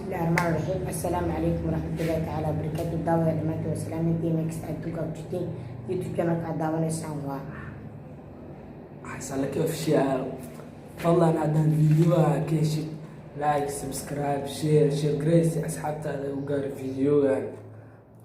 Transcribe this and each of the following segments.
Bismillahi raxmaani raxiim. Assalaamu calaykum waraxmatullaahi tacaala wabarakaatu. Daawada dhammaantiin waa salaamantiin meel kasta adduunka aad joogtiin. YouTube channelka aad daawanaysaan waa Xasan Laki Official. Fadlan haddaad videoga ka heshid, like, subscribe, share, share garee si asxaabtaada u gaaro videogan.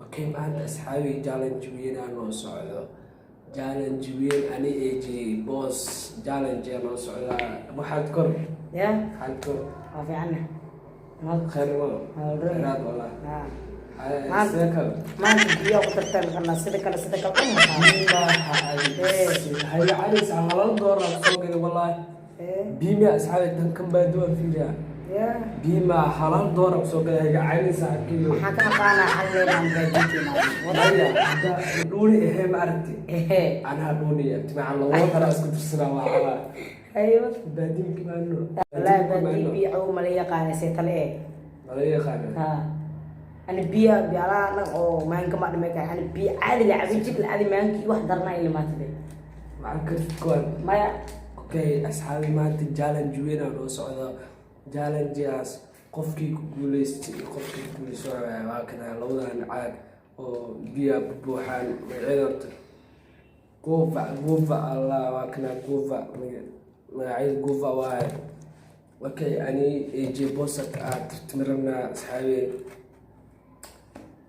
Okay, maanta asxaabi challenge weyn aa noo socdo, challenge weyn. Ani AJ Boss challenge aa noo socdaa. Waxaad kor ya waxaad kor. Waa fiicanna. Khayr ma khayraad wallah. Maanta- Sidee kale? Maanta biyaa ku tartan sida kale, sida kale u maqaan. Hayga calaysa halal doolar soo galay wallahi. Biima asxaabi tan kan baa duwan fiiriya. Ya. Biima halal doolar soo galay, hayga caynaysa akiyo. Maxaa ka aqaanaa hal leelaan baadiinteena? Maya, hadda dhuuni ahee ma aragti? Ehe. Anaa dhuuni timaca labo dara isku dirsanaa waa Ayo. Baadiinka maano. Wallaahi baadii biyo caw mala yaqaana see tale ee. Mala yaqaana. Ha. Ani biya biyalaha dhan oo maanka ma dhamay kara. Ani biyo caadi la cabin jir la caadi maankii wax darnaa ila maatade. Maxaa kartid kuwan? Maya. Okay asxaabi, maanta challenge weyn aa noo socdo. Challengegaas qofkii ku guuleystay iyo qofkii ku guuleysto waa kana labadan caag oo biya buuxaan. Magacyada horta guufa guufa allah, waa kana guufa, magacyada guufa waaye. Okay, ani AJ Boss aa tartami rabnaa asxaabi.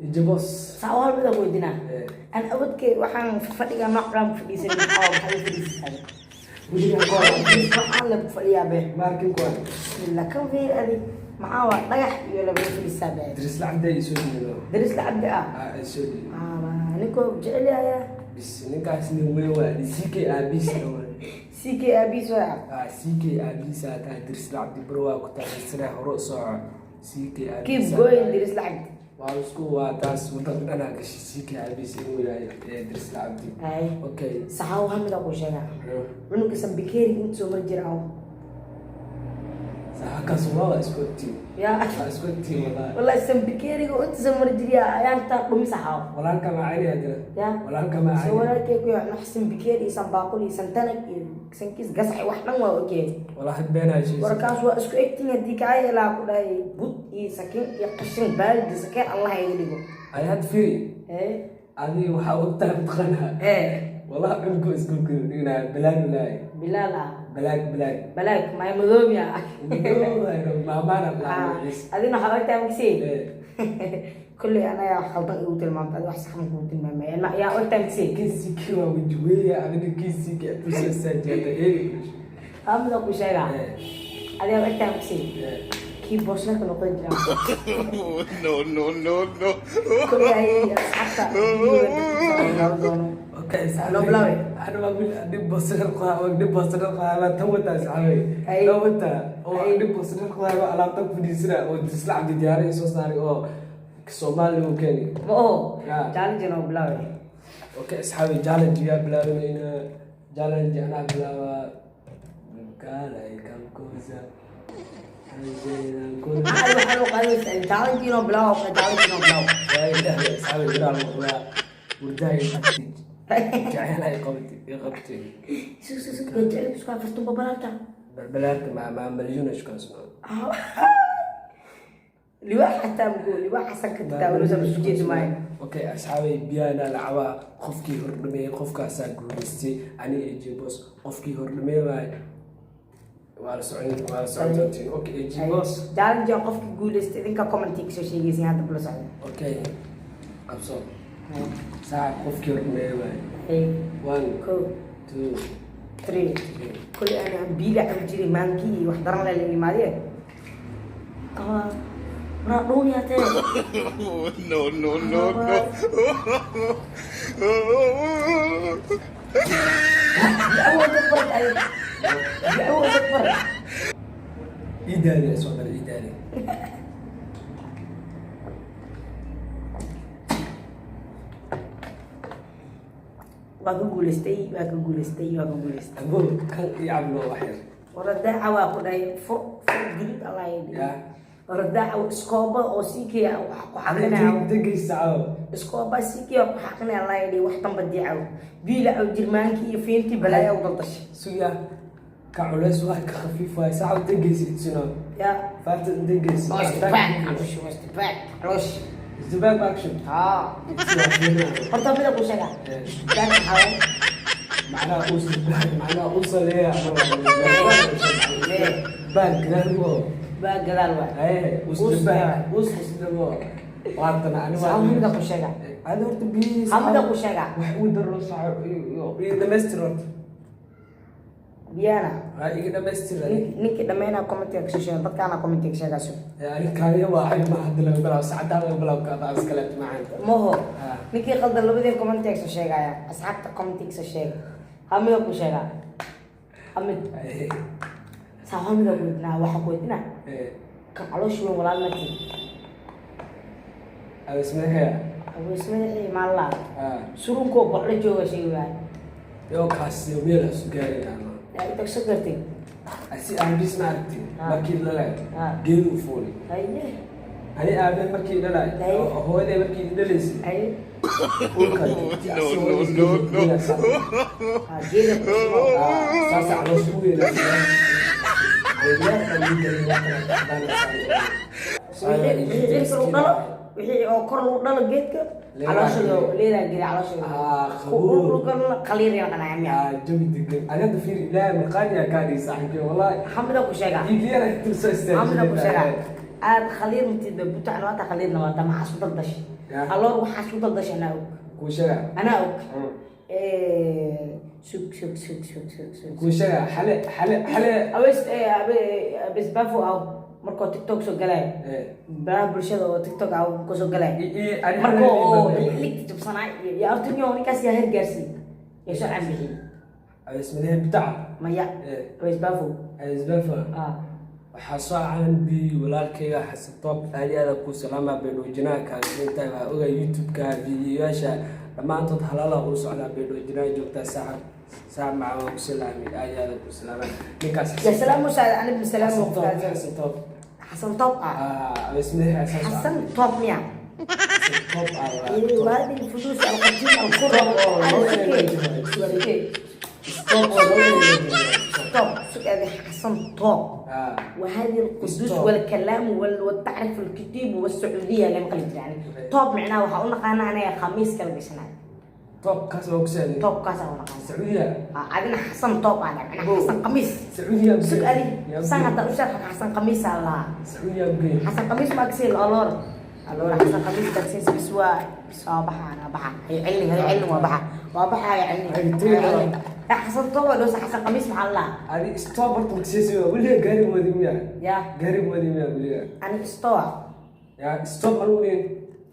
AJ Boss. Saa hal mid aan weydiinaa. An awadkay waxaan fadhiga nooc dhan fadhiisan, maxaa maxaa la fadhiisan? Waxaan la fadhiyaa be. Maarkin kuwan. Bismillah, kan fiir adi. Maxaa waa dhagax iyo laba fadhiisaa be. Daris lacabda ay soo dhiibo. Daris la cabdi ah. Aa, ay soo dhiibo. Ah, ninkoo jecel yahay. Bis ninkaas nin weyn waa, CK aabiis waa. CK aabiis waa. Ah, CK aabiis aa tahay. Daris lacabdi bro waa ku taageersanaa, hore u soco CK Keep aabiis. going, daris la cabdi. Waa isku waa taas wadanka dhanaa gashay CK aabiis inuu yahay ee daris lacabdi. Ay. Okay. Saxaawo hal mid aan kuu sheegaa. Cunuga sambikeeri inta soo mari jira aw. Saakaas waa isku ogtiin. Ya. Waa isku ogtiin wallahi. Wallahi sambikeeriga inta soo mari jira ayaan taa dhumi saxaawo. Walaalka macayni jira. Ya. Walaalka macayni. Soo walaalkay ku yahay wax sambikeeri iyo sambaaqul iyo santanag iyo sankiis gasax wax dhan waa ogyahay. Wallahi beenaa sheegay. Warkaas waa isku egtiin haddii kaa yeelaa ku dhahay bud iyo sakin iyo qashin baaldi sakin Allah iga dhigo. Ay had firi. Ee. Adiga waxaa ogtahay mataqaanaa. Ee. Wallahi cunuga iskuulka dhiganaya balaag laay. Bilaal ah. Balaag balaag. Balaag may madoobiya. Maamaana magaciis. Adina waxaa ogtahay makisi. Ee. Kulley anaga wax khaldan igu tilmaamta, adi wax saxan kugu tilmaamay ma yaa ogtahay makisi. KCK waa wajiweya adiga KCK tusoo saajeeda eegi. Amida ku sheegaa. Ee. Adiga ogtahay makisi. Ee. Kii boosnaka noqon jira. No, no, no, no. Kulley ay asxaabta videoga doono. Okay, saxaabay. Noo bilaawe. Ana waa wiil dhib boosar qaa, dhib boosar qaa, tan wataa saxaabay. Ay. Tan wataa oo Ay. dhib boosar qaa, alaabta ku fadhiisana oo disla cabdi diyaari soo saaray oo Soomaali uu keenay. Ma oho. Ya. Challenge noo bilaawe. Okay, asxaabi, challenge yaa bilaabanayna. Challenge anaa bilaaba. Kaalay kalkoosa. Maxaa waxaa loo qaadaysaa challenge noo bilaawo, challenge noo bilaawo. Waa ilaahay asxaabi jiraa noqdaa. Hurdaha ay qabtay. Jacayl ay qabtay, ay qabtay. Sug sug sug, jecel isku afartan babalaarta. Balbalaarka ma malyuun ishkaasno. Liwaax xataa mugo liwaax xasan ka taawanusa isu jeedi maayo. Okay asxaabay, biyahana la cabaa. Qofkii hordhameeyey qofkaasaa guuleystay. Aniga AJ Boss qofkii hordhameey waay, waa la socon, waa la socon doontiin. Okay, AJ Boss. Challenge qofkii guuleystay idinka commenti kasoo sheegaysin hadda kula socda. Okay, qabso saaxib, qofkii hordhameeyey waay. Hey. One, ko, two, three. Three. Kulli ana biila cabi jiray maankii iyo wax daran la imaadee waraa dhuuniyaatee. No, no, no, no. Awoodad barad ay awoodad barad. Ii daali soo dara, ii daali. Waa ka guuleystay, waa ka guuleystay, waa ka guuleystay. Abo kan ii cabno wax yar. Waradaaca waa ku dhahay fur fur gudud allah Ya. Waradaaca iskooba oo siikiya wax ku xaqinaya. Degaysa caawa. Iskooba siikiya ku xaqinaya allah yidhi wax danba diicaw biila aw jirmaankii iyo fiintii balaaya u daldashay. Suya ka culays waa ka khafiif waay, saaca degaysa itusino. Ya. Faarta intee geysay? Wasbaag caloosh, wasbaag caloosh. Isbaag ma action. Haa, horta mida ku sheegaa, baag maxaa waaye? Macnaha uus, macnaha uusa leeyahay baag gadaal mo. Baag gadaal waay. Haye, uus baag uus usdabo waatana ani Saa waa mida ku sheegaa. Adi horta biyihiisa. Hamida ku sheegaa. Wax uu daro saaxiib iyo dhamaystir horta. Biyana. Waa iga dhamaystir ani. Ninkii dhammaynaa commentiga kasoo sheega, dadkaana commentiga sheegaaso. Ani kaaliya waa ay ma hadda laga bilaabo saacaddaa laga bilaabo kaada iskaleet macaan. Maho. Ah. Ninkii qaldan labadii commentiga kasoo sheegaya, asxaabta commentiga kasoo sheega. Hamida ku sheegaa, hamid. Haye. Saa hamida ku weydinaa, waxa ku weydinaa kan caloosh weyn walaal markii. Awismahaya. Aweysmadaxii maallaa. Ah. Surunkoo boclo jooga sheegi waay. Yo, kaasi meel hasu gaarayna. Inta kasoo gartay. Asi aabis ma aragtay? Ah. Markii dhalay Ah. geedu fuulay. Haye. Ani aabe markii dhalay, Haye. hooyaday markii dhalaysay, Haye. dhulka. No, no, no, no. Ha, geeda ku soo. Saasa caloosha u Wixii cirka lagu dhalo, wixii oo kor lagu dhalo geedka calooshooda leedaa geeda calooshooda. Ah, qabow. Dhulkana qaliir yaan qanaya miya? Jawi degan. Ani hadda fiiri, ilaahay marqaaniyaa kaa dhigi saaxiibkay, wallahi. Xamida ku sheegaa. Dhiigyara intuu soo Xamida ku sheegaa. istaajiyay. Aad khaliir mutid butacan waata, khaliirna waata, maxaa isku daldashay? Ya. Alloor, waxaa isku daldashay anaa og. Kuu sheegaa. Anaa og. Sug, sug, sug, sug, sug, sug. Kuu sheegaa, xale xale xale. Aweys abeys bafo aw markoo TikTok soo galay, baraha bulshada oo TikTok aw markoo soo galay, marka oo ligta jabsanaay iyo artinyo ninkaas yaa hergaarsiin yaa soo cambixiyey. Awismadaha bitaca. Maya. Aweys bafo. Awisbafa. Ah. Waxaa soo caanbi walaalkayga Xasan Top, aad iyo aad ku salaama beedhoojinaha kaalinta waa oga YouTube-ka fiidiyoyaasha dhammaantood halaala u socdaa, beedhoojinaha joogtaa saaxib saaxib macaan waa ku salaamay, aad iyo aad ku salaamay ninkaas. Ya salaam musa ani bin salaam. Xasan Top, Xasan Top. Xasan Top ah. Ah, awismadaha Xasan Top miya? Xasan Top ah. وهذه الفلوس القديمة الكرة. Stop oo loo. توب سوق هذه حسن توب. Ah. وهذه القدوس Stop. والكلام والتعرف الكتيب والسعودية اللي مقلت يعني توب معناه وحقولنا قانا أنا خميس كلا بيسنا. Top kaas waa ku saaday. توب كاسا ولا قانا. Sacuudiya. عندنا حسن توب أنا معناه حسن قميص. Sacuudiya. سوق هذه سنة أشرح حسن قميص الله. Sacuudiya geey. حسن قميص ما كسير الألور الألور حسن قميص تكسيس بسوا بسوا بحا أنا بحا هي علمي هي علمي وبحا وبحا هي علمي. هي تيجي. لا، حسن طوب لو حسن قميص مع الله. Adi stop horta maksiisi weliga gaari wadi miya? يا. Gaari wadi miya weliga? أنا استوى. Yaa stop anugu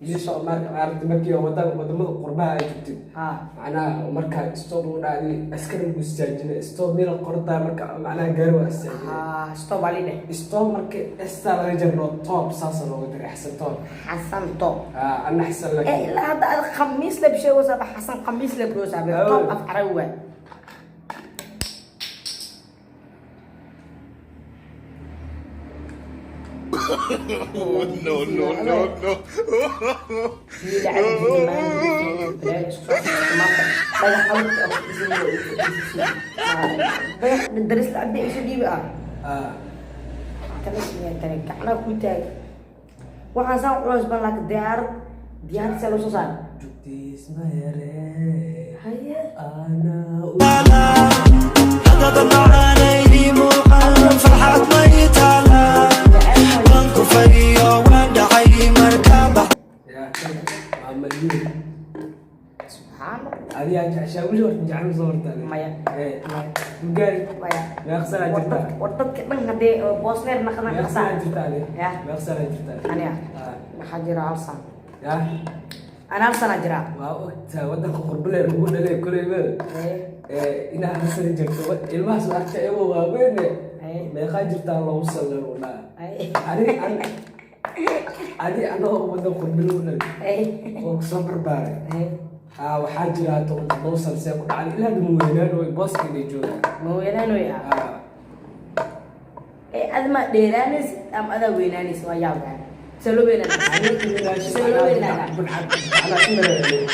meesha marka aragti markii wadan wadamada qurbaha ay joogtid, ها. macnaha marka stop lagu dhacday askari lagu istaajinay stop meel qortaa marka macnaha gaari waa istaajinay. ها، استوى علينا. Stop marka esta laga jarno top saasa looga diray Xasan Top. حسن طوب. Ah, ana xasan laakiin. إيه لا، هذا الخميس لبشي وصاب حسن قميص لبشي وصاب. أوه. توب أفعروه. No, no, no, no. Wiil cabdi dhagax daris cabdi isu dhiibi ah. Ah. Tani gacnaha ku taag, waxaan saan culays ban laakiin diyaarad diyaarad see loo soo saara? Jugtiis ma yaree. Haye. Ana. Hadada macaanayni muuqan farxad may taala waan ku fadhiyo waan dhacay markaa bax. Yaa waa malyuun. Subxaan. Adigaa jeceshaa weli horta jecel soo hortaa? Maya. Ee gaari. Maya. Meeqa sanaa jirtaa? War dadka dhan haddee boosneer naqdan. Meeqa qasaa sanaa jirtaa adi? Ya. Meeqa sanaa jirtaa? Aniga? Ah. Waxaa jira 1 sano. Ya. Ana 1 sana jiraa. Waa ogtaa wadanka qurbale lagu dhalay koleyba Haye. inaa 1 sana jirto ilmahaas arka iyagoo waaweyne. Haye. Meeqaa jirtaa loogu sallan u dhaa. Haye. Ani adi anagoo wadan qurbe lagu dhalay Haye. oo kusoo barbaaray. Haye. Aa, waxaa jira 17 sano see ku dhacday ilaa hadda ma weynaan way booska inay joogaan. Ma weynaanoy ah? Aa. Ee ad ma dheeraanaysid ama adaa weynaanaysid, waa yaab see loo weynaana, see loo weynaana,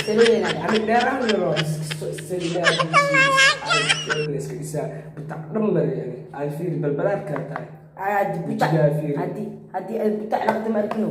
see loo weynaana. Ani dheeraan yaro iska iska dhisaa butac dhan mare yani aan fiiri balbalaarkaa tahay. Haddii butac Wejigaa fiiri. Haddii ay butac dhaqda, ma arkino.